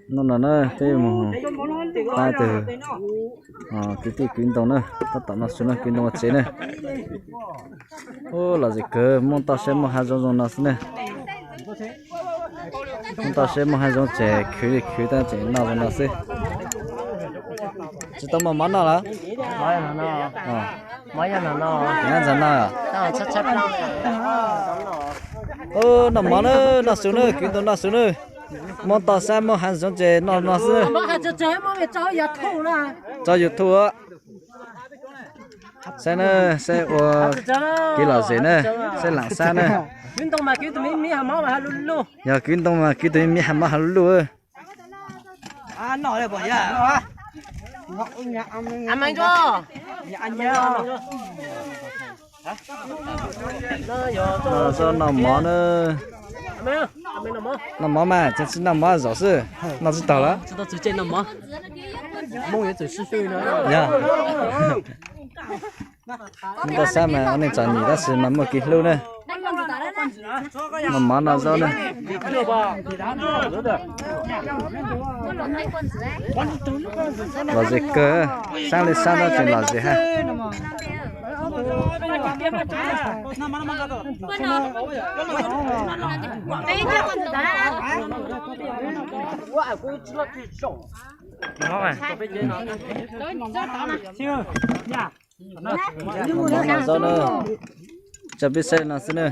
Hnub no na peb mus pab tus kwv tij kwv ntoo na, tab tom noj su na, kwv ntoo ua tsev na. Ub, lom zem kawg, Hmoob toj siab muaj hav zoov zoo no xwb na. Hmoob toj siab muaj hav zoov ces khwv li khwv tab ces noj zoo no xwb. Tsis tau muaj mov noj lawm? Nyob ntxov no. Ub, noj mov na, noj su na, kwv ntoo noj su na. Hmoob toj siab muaj hav zoov ces noj no xwb. Tso YouTube. Saib na, saib ua kev lom zem na, saib lam xab na. Yog kwv ntoo mas kwv tus me me hav mov hav luj luj. Noj mov na. Noj mov mas tsis noj mov zaum xwb, noj tsis tau lawm. Yog, Hmoob toj siab mas ua neej txom nyem tab sis mas muaj kev hlub na. Noj mov noj zaub na. Lom zem kawg, sab li sab tab tseem lom zem hab. Noj zaub na, tso peb saib no xwb na.